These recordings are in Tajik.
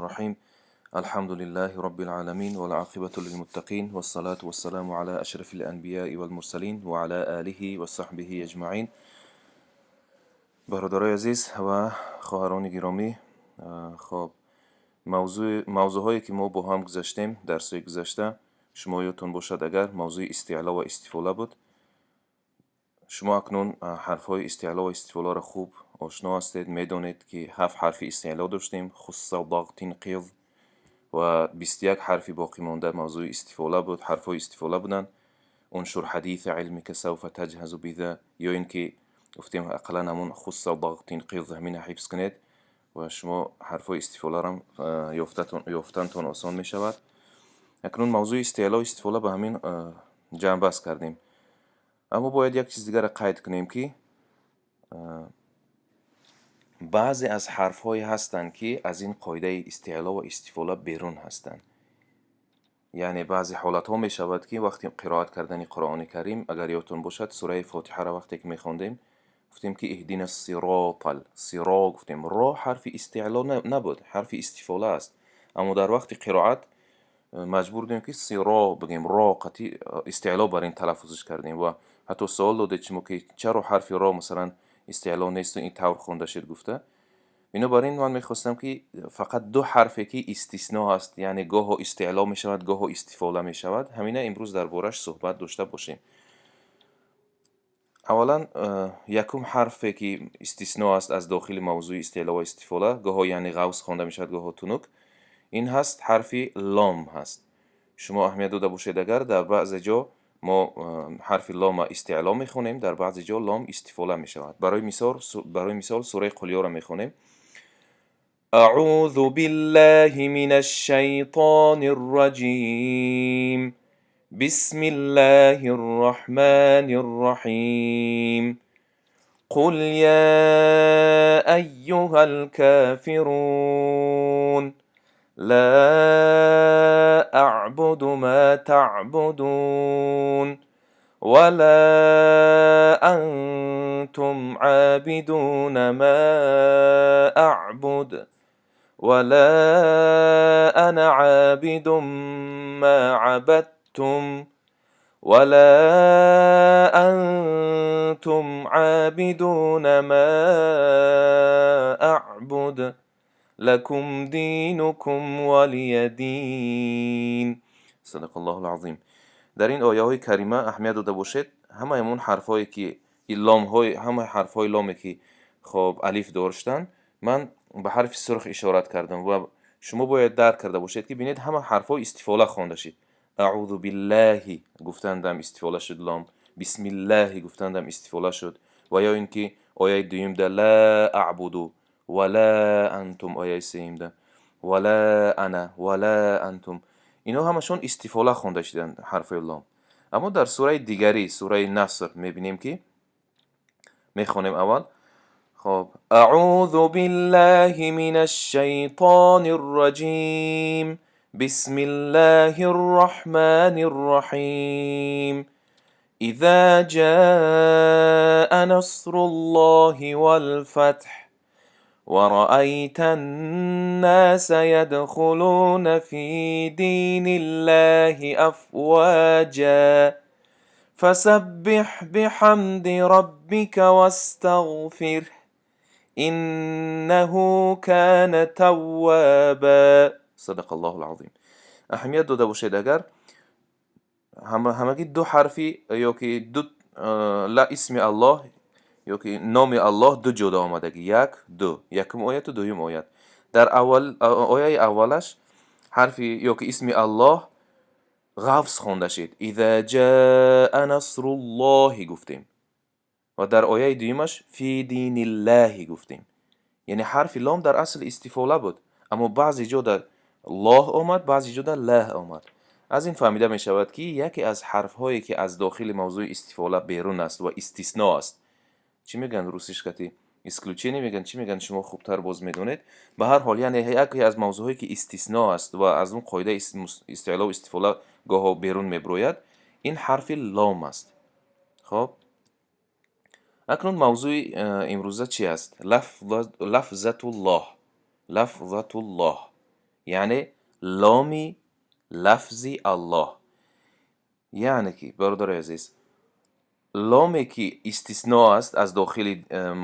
الرحيم. الحمد لله رب العالمين والعاقبة للمتقين والصلاة والسلام على أشرف الأنبياء والمرسلين وعلى آله وصحبه أجمعين. Бародарои азиз ва хоҳарони гиромӣ, хоб, мавзӯъҳое ки мо бо ҳам гузаштем дарсҳои гузашта, шумо ёдтон бошад агар, мавзӯи истеъло ва истифола буд. Шумо акнун ҳарфҳои истеъло ва истифоларо хуб ошно ҳастед, медонед ки ҳафт ҳарфи истеъло доштем: хусса, дағтин, қиз, ва 21 ҳарфи боқимонда мавзӯи истифола буд, ҳарфҳои истифола буданд: уншур ҳадиса илмика савфа таҷҳазу биза. Ё ин ки гуфтем, ақаллан ҳамун хусса, дағтин, қиз, ҳамина ҳифз кунед ва шумо ҳарфҳои истифоларо ёфтантон осон мешавад. Акнун мавзӯи истеъло истифола ба ҳамин ҷамъбаст кардем. Аммо бояд як чиз дигарро қайд кунем, ки баъзе аз ҳарфҳое ҳастанд, ки аз ин қоидаи истеъло ва истифола берун ҳастанд. Яъне баъзе ҳолатҳо мешавад, ки вақти қироат кардани Қуръони Карим, агар ёдтон бошад, сураи Фотиҳаро вақте ки мехондем, гуфтем ки иҳдина сиротал сиро гуфтем. Ро ҳарфи истеъло набуд, ҳарфи истифола аст, аммо дар вақти қироат маҷбур будем, ки сиро бигем, ро қатъи истеъло бар ин талаффузш кардем. Ва ҳатто суол додед шумо, ки чаро ҳарфи ро, масалан, истеъло несту ин тавр хонда шуд гуфта. Бинобар ин ман мехостам, ки фақат ду ҳарфе ки истисно ҳаст, яъне гоҳо истеъло мешавад, гоҳо истифола мешавад, ҳамина имрӯз дар борааш суҳбат дошта бошем. Аввалан, якум ҳарфе ки истисно аст аз дохили мавзӯи истеъло ва истифола, гоҳо яъне ғавз хонда мешавад, гоҳо тунук, ин ҳаст ҳарфи лом ҳаст. Шумо аҳамият дода бошед агар, дар баъзе ҷо мо ҳарфи лома истеъло мехонем, дар баъзе ҷо лом истифола мешавад. Барои мисол, сураи Қулёро мехонем: أعوذ بالله من الشيطان الرجيم، بسم الله الرحمن الرحيم، قل يا أيها الكافرون، لا أعبد ما تعبدون، ولا أنتم عابدون ما أعبد، ولا أنا عابد ما عبدتم، ولا أنتم عابدون ما أعبد، لكم دينكم ولي دين. صدق الله العظيم. Дар ин ояҳои карима аҳамият дода бошед, ҳамаи ҳамон ҳарфҳое ки ломҳои, ҳамаи ҳарфҳои ломе ки, хоб, алиф доштанд, ман ба ҳарфи сурх ишорат кардам ва шумо бояд дарк карда бошед, ки бинед, ҳама ҳарфҳо истифола хонда шид. Аъузу биллаҳи гуфтандам истифола шуд лом, бисмиллаҳи гуфтандам истифола шуд. Ва ё ин ки ояи дуюмда ла аъбуду ва ла антум, ояи сеюмда ва ла ана ва ла антум, ино ҳамашон истифола хонда шуданд ҳарфҳои лом. Аммо дар сураи дигарӣ, сураи Наср, мебинем ки мехонем аввал, хоб: أعوذ بالله من الشيطان الرجيم، بسم الله الرحمن الرحيم، إذا جاء نصر الله والفتح، ورأيت الناس يدخلون في دين الله أفواجا، فسبح بحمد ربك واستغفره، إنه كان توابا. صدق الله العظيم. Аҳамият дода бошед агар, ҳамагӣ ду ҳарфи ё ки ду ла исми Аллоҳ ё ки номи Аллоҳ ду ҷода омадагӣ: як, ду, якум ояту дуюм оят. Дар аввал, ояи аввалаш ҳарфи ё ки исми Аллоҳ ғафз хонда шид, иза ҷаа насруллоҳи гуфтем, ва дар ояи дуюмаш фи диниллаҳи гуфтем. Яъне ҳарфи лом дар асл истифола буд, аммо баъзе ҷо дар лоҳ омад, баъзе ҷо дар лаҳ омад. Аз ин фаҳмида мешавад, ки яке аз ҳарфҳое ки аз дохили мавзӯи истифола берун аст ва истисно аст, чӣ мегӯянд русиш кати, исключение мегӯянд, чӣ мегӯянд, шумо хубтар боз медонед. Ба ҳар ҳол, яъне яке аз мавзӯъҳое ки истисно аст ва аз он қоидаи истеълову истифола гоҳо берун мебирояд, ин ҳарфи лом аст. Хоб, акнун мавзӯи имрӯза чӣ аст? Лафзатуллоҳ, лафзатуллоҳ. Яъне ломи лафзи Аллоҳ. Яъне ки, бародарои азиз, ломе ки истисно аст аз дохили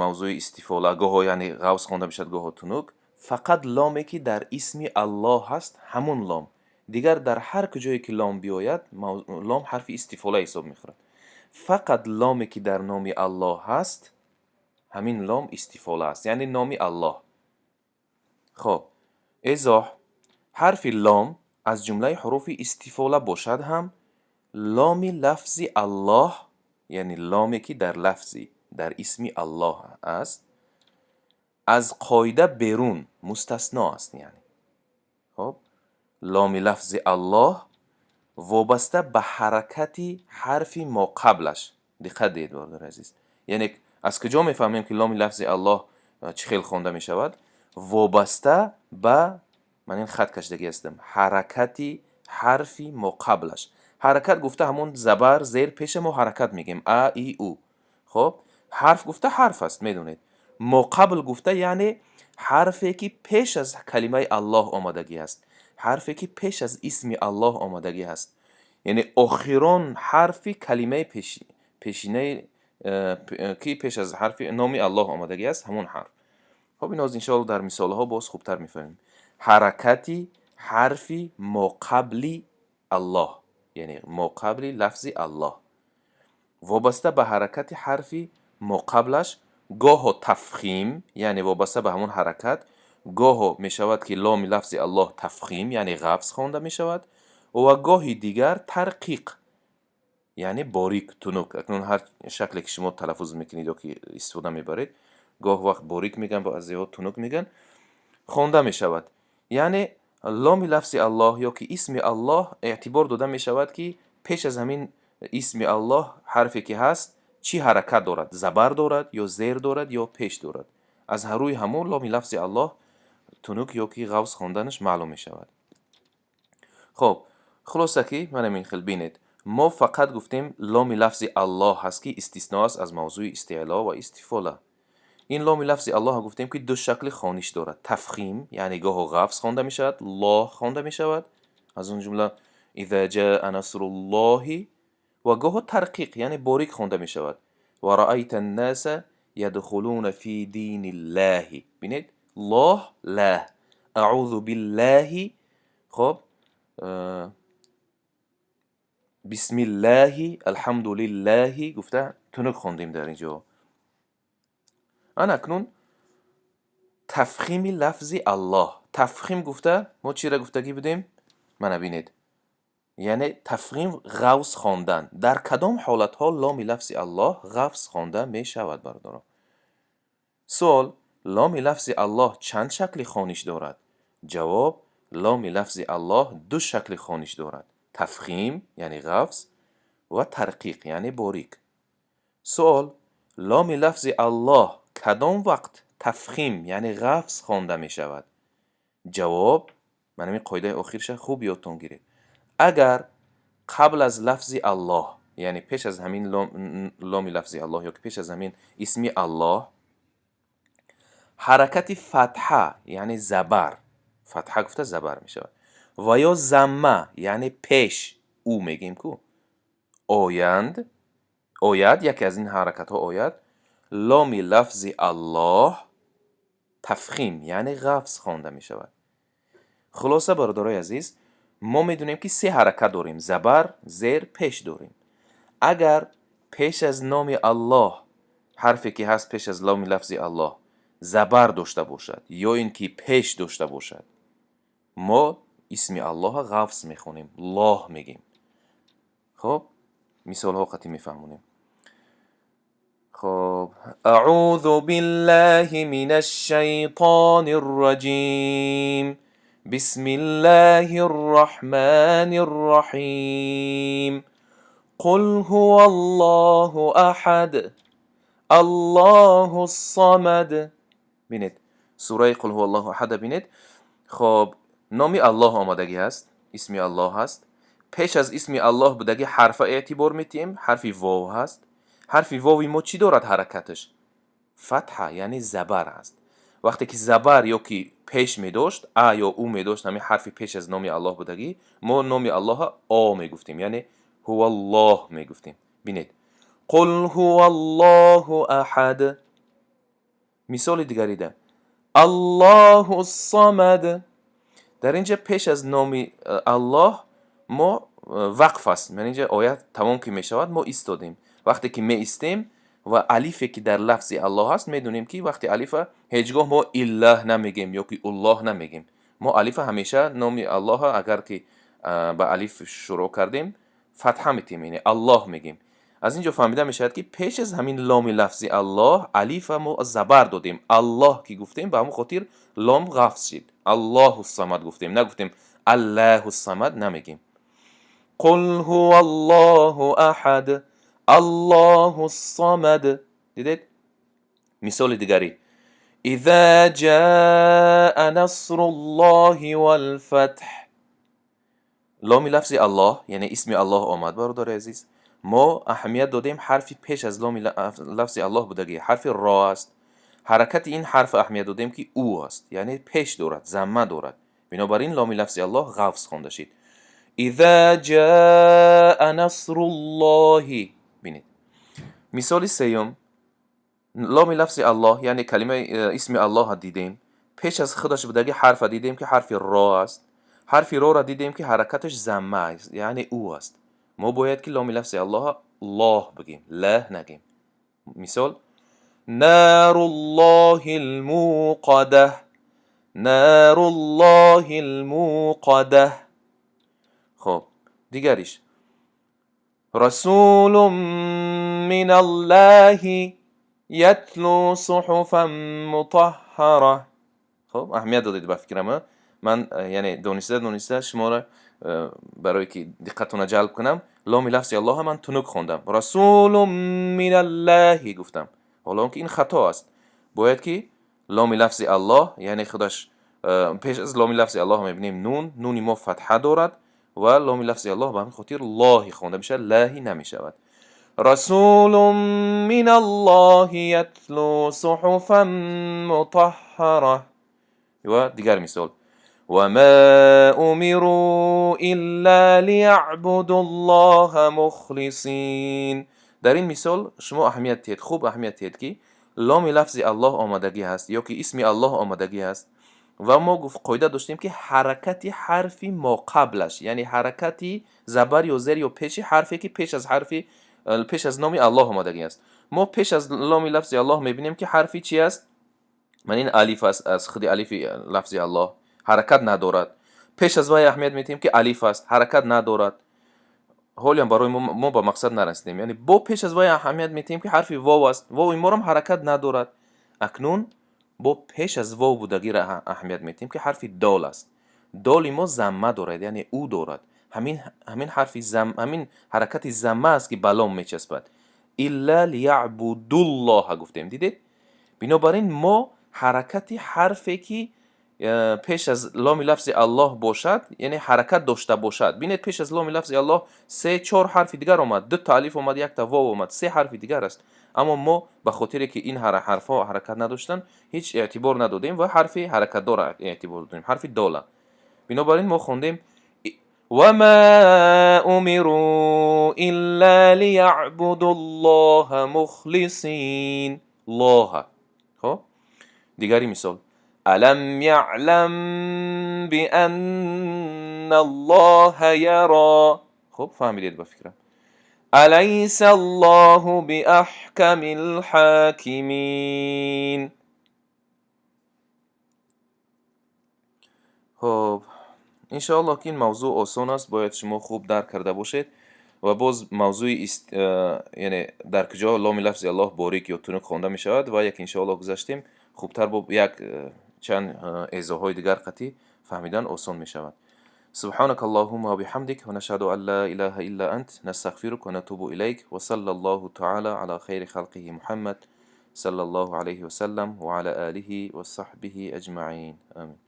мавзӯи истифола, гоҳо яъне ғафз хонда мешавад, гоҳо тунук, фақат ломе ки дар исми Аллоҳ ҳаст, ҳамун лом. Дигар дар ҳар куҷое ки лом биёяд, лом ҳарфи истифола ҳисоб мехӯрад. Фақат ломе ки дар номи Аллоҳ ҳаст, ҳамин лом истифола аст, яъне номи Аллоҳ. Хоб, эзоҳ: ҳарфи лом аз ҷумлаи ҳуруфи истифола бошад ҳам, ломи лафзи Аллоҳ, яъне ломе ки дар лафзи, дар исми Аллоҳ аст, аз қоида берун, мустасно аст. Яъне, хоб, ломи лафзи Аллоҳ вобаста ба ҳаракати ҳарфи моқаблаш. Диққат диҳед, бародари азиз, яъне аз куҷо мефаҳмем, ки ломи лафзи Аллоҳ чӣ хел хонда мешавад? Вобаста ба, ман ин хат кашидагӣ ҳастам, ҳаракати ҳарфи моқаблаш. Ҳаракат гуфта ҳамон забар, зер, пеша мо ҳаракат мегӯем, а, и, у. Хоб, ҳарф гуфта ҳарф аст, медонед. Моқабл гуфта яъне ҳарфе ки пеш аз калимаи Аллоҳ омадагӣ аст, ҳарфе ки пеш аз исми Аллоҳ омадагӣ аст, яъне охирон ҳарфи калимаи пешинаи ки пеш аз ҳарфи номи Аллоҳ омадагӣ аст, ҳамон ҳарф. Хоб, ин ҳоз иншоалло дар мисолҳо боз хубтар мефаҳмем. Ҳаракати ҳарфи моқабли Аллоҳ, яъне моқабли лафзи Аллоҳ, вобаста ба ҳаракати ҳарфи моқаблаш гоҳо тафхим, яъне вобаста ба ҳамон ҳаракат гоҳо мешавад, ки ломи лафзи Аллоҳ тафхим, яъне ғафз хонда мешавад, ва гоҳи дигар тарқиқ, яъне борик, тунук. Акнун ҳар шакле ки шумо талаффуз мекунед ё ки истифода мебаред, гоҳ вақт борик мегӯянд, баъзеҳо тунук мегӯянд, хонда мешавад. Яъне ломи лафзи Аллоҳ ё ки исми Аллоҳ эътибор дода мешавад, ки пеш аз ҳамин исми Аллоҳ ҳарфе ки ҳаст, чӣ ҳаракат дорад: забар дорад ё зер дорад ё пеш дорад. Аз рӯи ҳамон ломи лафзи Аллоҳ тунук ё ки ғафз хонданаш маълум мешавад. Хоб, хулоса ки ман ҳамин хел, бинед, мо фақат гуфтем, ломи лафзи Аллоҳ ҳаст, ки истисно аст аз мавзӯи истеъло ва истифола. Ин ломи лафзи Аллоҳ гуфтем, ки ду шакли хониш дорад: тафхим, яъне гоҳо ғафз хонда мешавад, лоҳ хонда мешавад, аз он ҷумла иза ҷаа насруллоҳи, ва гоҳо тарқиқ, яъне борик хонда мешавад, ва раайта ннаса ядхулуна фи диниллаҳи. Бинед, лоҳ, лаҳ, аъузу биллаҳи, хоб, бисмиллаҳи, алҳамдулиллаҳи гуфта тунук хондем дар ин ҷо. Ана акнун тафхими лафзи Аллоҳ. Тафхим гуфта мо чиро гуфтагӣ будем? Мана бинед, яъне тафхим — ғафз хондан. Дар кадом ҳолатҳо ломи лафзи Аллоҳ ғафз хонда мешавад, бародарон? Суол: ломи лафзи Аллоҳ чанд шакли хониш дорад? Ҷавоб: ломи лафзи Аллоҳ ду шакли хониш дорад: тафхим, яъне ғафз, ва тарқиқ, яъне борик. Суол: ломи лафзи Аллоҳ кадом вақт тафхим, яъне ғафз хонда мешавад? Ҷавоб: ман ҳамин қоидаи охирша хуб ёдтон гиред. Агар қабл аз лафзи Аллоҳ, яъне пеш аз ҳамин ломи лафзи Аллоҳ ё ки пеш аз ҳамин исми Аллоҳ, ҳаракати фатҳа, яъне забар, фатҳа гуфта забар мешавад, ва ё замма, яъне пеш ӯ мегӯем ку, оянд, ояд, яке аз ин ҳаракатҳо ояд, ломи лафзи Аллоҳ тафхим, яъне ғафз хонда мешавад. Хулоса, бародарои азиз, мо медонем, ки се ҳаракат дорем: забар, зер, пеш дорем. Агар пеш аз номи Аллоҳ ҳарфе ки ҳаст, пеш аз ломи лафзи Аллоҳ забар дошта бошад ё ин ки пеш дошта бошад, мо исми Аллоҳа ғафз мехонем, лоҳ мегем. Хоб, мисолҳо қатъӣ мефаҳмонем. Хоб, аъузу биллаҳи минаш шайтонир раҷим, бисмиллаҳир раҳмонир раҳим, қул ҳуваллоҳу аҳад, аллоҳус самад. Бинед, сураи қул ҳуваллоҳу аҳада бинед. Хоб, номи Аллоҳ омадагӣ ҳаст, исми Аллоҳ ҳаст. Пеш аз исми Аллоҳ будаги ҳарфа эътибор метиҳем, ҳарфи вов ҳаст. Ҳарфи вови мо чӣ дорад? Ҳаракаташ фатҳа, яъне забар ҳаст. Вақте ки забар ё ки Пеш медошт, а ё у медошт, ҳамин ҳарфи пеш аз номи Аллоҳ будагӣ, мо номи Аллоҳа о мегуфтем, яъне ҳуваллоҳ мегуфтем. Бинед, қул ҳуваллоҳу аҳад. Мисоли дигарида: Аллоҳу самад. Дар ин ҷа пеш аз номи Аллоҳ мо вақф аст. Ман ин ҷа оят тамом ки мешавад, мо истодем. Вақте ки меистем ва алифе ки дар лафзи Аллоҳ аст, медонем, ки вақти алифа ҳеҷ гоҳ мо иллаҳ намегем ё ки уллоҳ намегем. Мо алифа ҳамеша номи Аллоҳа агар ки ба алиф шурӯъ кардем, фатҳа метиҳем, яъне Аллоҳ мегем. Аз ин ҷо фаҳмида мешавад, ки пеш аз ҳамин ломи лафзи Аллоҳ алифа мо забар додем. Аллоҳ ки гуфтем, ба ҳамон хотир лом ғафз шид. Аллоҳу самад гуфтем, нагуфтем аллаҳу самад намегем. Қул ҳува аллоҳу аҳад, аллоҳу самад. Дидед? Мисоли дигарӣ: иза ҷаа насруллоҳи валфатҳ. Ломи лафзи Аллоҳ, яъне исми Аллоҳ омад. Бародари азиз, мо аҳамият додем, ҳарфи пеш аз ломи лафзи Аллоҳ будагӣ ҳарфи ро аст. Ҳаракати ин ҳарф аҳамият додем, ки ӯ аст, яъне пеш дорад, замма дорад. Бинобар ин ломи лафзи Аллоҳ ғафз хонда шид. Иза ҷаа насруллоҳи. Бинед, мисоли сеюм: ломи лафзи Аллоҳ, яъне калимаи исми Аллоҳа дидем, пеш аз худаш будагӣ ҳарфа дидем, ки ҳарфи ро аст. Ҳарфи рора дидем, ки ҳаракаташ замма аст, яъне ӯ аст. Мо бояд ки ломи лафзи Аллоҳа лоҳ бигем, лаҳ нагем. Мисол: наруллоҳи лмуқадаҳ, наруллоҳи лмуқадаҳ. Хоб, дигариш: расулун миналлаҳи ятлу суҳуфан мутаҳҳара. Хоб, аҳамият додед ба фикрам. Ман яъне дониста дониста шуморо барое ки диққатона ҷалб кунам, ломи лафзи Аллоҳа ман тунук хондам, расулун миналлаҳи гуфтам, ҳоло он ки ин хато аст. Бояд ки ломи лафзи Аллоҳ, яъне худаш пеш аз ломи лафзи Аллоҳ мебинем нун, нуни мо фатҳа дорад ва ломи лафзи Аллоҳ ба ҳамин хотир лоҳи хонда мешавад, лаҳи намешавад. Расулун миналлоҳи ятлу суҳуфан мутаҳҳара. Ва дигар мисол: вама умиру илла лиябуду ллоҳа мухлисин. Дар ин мисол шумо аҳамият диҳед, хуб аҳамият диҳед, ки ломи лафзи Аллоҳ омадагӣ ҳаст ё ки исми Аллоҳ омадагӣ ҳаст ва мо гуфт, қоида доштем, ки ҳаракати ҳарфи моқаблаш, яъне ҳаракати забар ё зер ё пеши ҳарфе ки пеш аз ҳарфи пеш аз номи Аллоҳ омадагӣ аст. Мо пеш аз ломи лафзи Аллоҳ мебинем, ки ҳарфи чи аст? Ман ин алиф аст. Аз худи алифи лафзи Аллоҳ ҳаракат надорад. Пеш аз вай аҳамият медиҳем, ки алиф аст, ҳаракат надорад. Ҳолиам барои мо ба мақсад нарасидем. Яъне бо пеш аз вай аҳамият медиҳем, ки ҳарфи вов аст. Вови морам ҳаракат надорад. Акнун бо пеш аз вов будагиро аҳамият медиҳем, ки ҳарфи дол аст. Доли мо замма дорад, яъне ӯ дорад. Ҳамин ҳарфи зам, ҳамин ҳаракати замма аст, ки ба лом мечаспад. Илла лиябудуллоҳа гуфтем, дидед? Бинобар ин мо ҳаракати ҳарфе ки пеш аз ломи лафзи Аллоҳ бошад, яъне ҳаракат дошта бошад. Бинед, пеш аз ломи лафзи Аллоҳ се чор ҳарфи дигар омад, дута алиф омад, якта вов омад, се ҳарфи дигар аст. Аммо мо ба хотире ки ин ҳарфҳо ҳаракат надоштанд, ҳеҷ эътибор надодем ва ҳарфи ҳаракатдорро эътибор додем, ҳарфи дола. Бинобар ин мо хондем: вама умиру илла лиябуду ллоҳа мухлисин лоҳа. Хоб, дигари мисол: алам яълам бианна аллоҳа яро. Хуб фаҳмидед ба фикрам. Алайса аллоҳу биаҳкамил ҳокимин. Хоб, иншоаллоҳ, ки ин мавзӯъ осон аст, бояд шумо хуб дарк карда бошед. Ва боз мавзӯи, яъне дар куҷо ломи лафзи Аллоҳ борик ё тунук хонда мешавад ва як иншоаллоҳ гузаштем, хубтар бо як чанд эзоҳҳои дигар қатъӣ фаҳмидан осон мешавад. سبحانك اللهم وبحمدك ونشهد أن لا إله إلا أنت نستغفرك ونتوب إليك وصلى الله تعالى على خير خلقه محمد صلى الله عليه وسلم وعلى آله وصحبه أجمعين آمين.